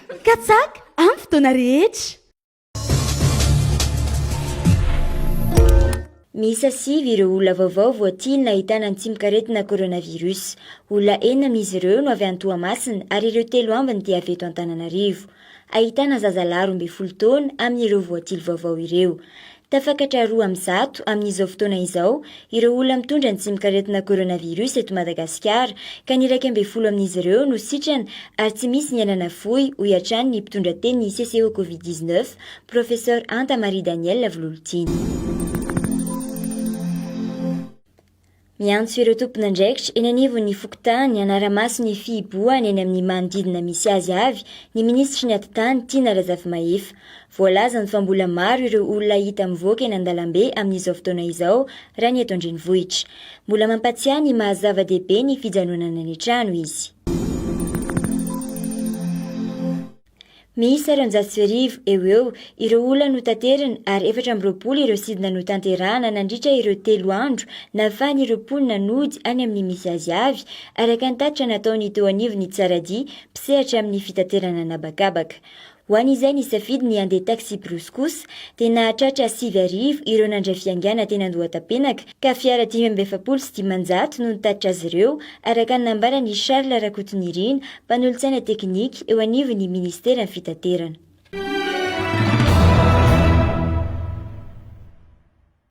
Katsaka amin'ny fotoana rehetra. Miisa sivy ireo olona vaovao voatily nahitana ny tsimokaretina coronavirus. Olona enina amin'izy ireo no avy any Toamasina ary ireo telo ambiny dia avy eto Antananarivo. Ahitana zazalahy 12 taona amin'ireo voatily vaovao ireo. Tafakatra 102 amin'izao fotoana izao ireo olona mitondra ny tsimokaretina coronavirus eto Madagasikara ka ny 11 amin'izy ireo no sitrana ary tsy misy ny aina nafoy, hoy hatrany ny mpitondra tenin'ny CCO Covid 19, Professeur Anta Marie Danielle Vololtiana. Miantso ireo tompon'andraikitra eny anivon'ny fokontany hanara-maso ny fihibohana eny amin'ny manodidina misy azy avy ny minisitry ny Atitany, Tiana Razafimahefa. Voalazany fa mbola maro ireo olona hita mivoaka eny an-dalambe amin'izao fotoana izao raha ny eto an-drenivohitra. Mbola mampatsiahy ny maha zava-dehibe ny fijanonana any an-trano izy. Miisa 1200 eo ho eo ireo olona notaterina ary 24 ireo sidina notanterahana nandritra ireo telo andro nahafahan'ireo mponina nody any amin'ny misy azy avy, araka ny tatitra nataon'ny teo anivon'ny Tsaradia mpisehatra amin'ny fitaterana an'habakabaka. Ho an'izay nisafidy ny handeha taxi-brousse kosa dia nahatratra 9000 ireo nandray fiaingàna teny Andohatapenaka ka fiara 545 no nitatitra azy ireo, araka ny nambaran'i Charles Rakotonirina, mpanolotsaina teknika eo anivon'ny minisiteran'ny fitaterana.